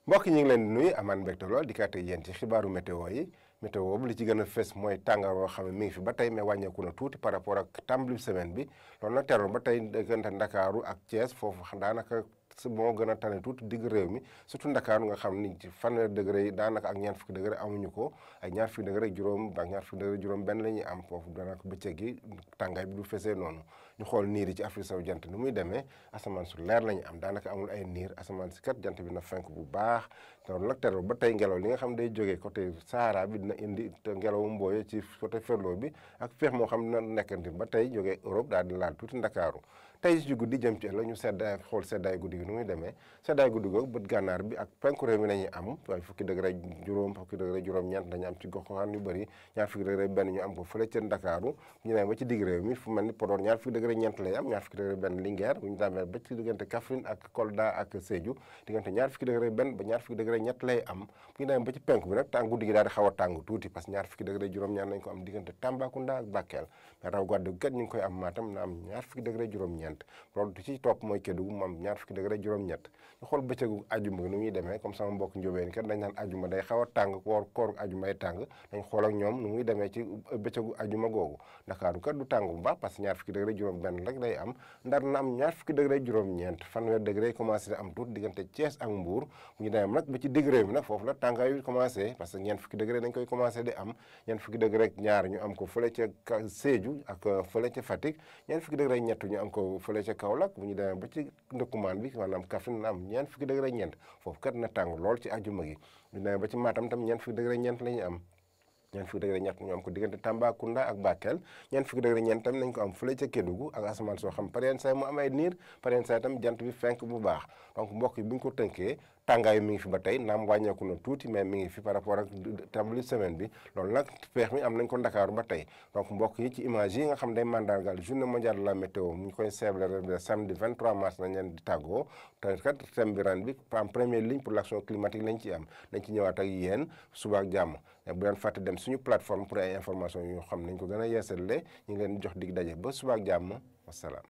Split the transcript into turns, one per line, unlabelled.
mbokk ñi ngi leen di nuyu amaan mbégte lool di kaate yéen ci xibaaru météo yi météo bu li ci gën a fës mooy tàngaar woo xam ne mi ngi fi ba tey mais wàññeeku na tuuti par rapport ak tàmbali semaine bi loolu nag teroon ba tey diggante Ndakaaru ak Thiès foofu daanaka moo gën a tane tuuti digg réew mi surtout Ndakaaru nga xam ni ci fanweeri degré yi daanaka ak ñaar fukki degré amuñu ko ay ñaar fukki degré juróom ak ñaar fukki degré juróom benn la ñuy am foofu daanaka bëccëg gi tàngaay bi du fesee noonu ñu xool niir yi ci Afrique sowu jant ni muy demee asamaan su leer la ñu am daanaka amul ay niir asamaan si kat jant bi na fenk bu baax loolu nag teroo ba tey ngelaw li nga xam day jógee côté Sahara bi dina indi ngelawu mbooye ci côté Ferlo bi ak feex moo xam dina nekkandi ba tey jógee Europe daal di laal tuuti Ndakaaru tey ci guddi jëm ci ëllëg ñu seddaay xool seddaay guddi gi nu muy demee seddaay guddi googu bët gànnaar bi ak penku réew mi nañuy am waaye fukki degré juróom-ñeent dañu am ci goxaan yu bëri ñaar fukki degré benn ñu am ko fële ca Ndakaaru ñu demee ba ci digg réew mi fu mel ni Podor ñaar fukki degré ñeent lay am ñaar fukki degré benn Linguère bu ñu demee ba ci diggante Kaffrine ak Kolda ak Sédhiou diggante ñaar fukki degré benn ba ñaar fukki degré ñett lay am bu ñu demee ba ci penku bi nag tàng guddi gi daal di xaw a tàng tuuti parce que ñaar fukki degré juróom-ñaar nañ ko am diggante Tambacounda ak Bakel mais raw gàddu gat ñu ngi koy am Matam na am ñaar fukki degré juróom-ñeent loolu ci topp mooy Kédougou mu am ñaar fukki degré juróom-ñett ñu xool bëccëgu ajuma gi nu muy demee comme sama mbokk njóobeen kat dañ naan ajuma day xaw a tàng koor ajuma ay tàng dañ xool ak ñoom nu muy demee ci bëccëgu ajuma googu Ndakaaru kat du tàng bu baax parce que ñaar fukki degré juróom benn rek day am Ndar na am ñaar fukki degré juróom-ñeent fanweer degré commencé am tuuti diggante Thiès ak Mbour bu ñu demee nag ba ci digg réew mi nag foofu la tàngaay yu commencé parce que ñeent fukki degré dañ koy commencé di am ñeent fukki degré ñaar ñu am ko fële ca Sédhiou ak fële ca Fatick ñeent fukki degré ñett ñu am ko fële ca Kaolack bu ñu demee ba ci ndëkkumaan bi maanaam Kaffrine na am ñeent fukki degré ñeent foofu kat na tàng lool ci ajuma gi ñu demee ba ci Matam tam ñeent fukki degré ñeent la ñu am ñeent fukki degré ñett ñu am ko diggante Tambacounda ak Bakel ñeent fukki degré ñeent tam nañ ko am fële ca Kédougou ak asamaan soo xam pareen say mu am ay niir pareen say tam jant bi fenk bu baax donc mbokk yi bu ñu ko tënkee tàngaayu mi ngi fi ba tey naam wàññeeku na tuuti mais mi ngi fi par rapport ak tàmbali semaine bi loolu nag peex mi am nañ ko Ndakaaru ba tey donc mbokk yi ci image yi nga xam day mandargal journée mondiale de la météo mu ñu koy célébrer le samedi 23 mars nañ leen di tàggoo te kat thème bi ren bi en première ligne pour l'action climatique lañ ci am dañ ci ñëwaat ak yéen suba ak jàmm bu leen fàtte dem suñu plateforme pour ay information yoo xam nañ ko gën a yeesalee ñu ngi leen jox dig daje ba suba ak jàmm wasalaam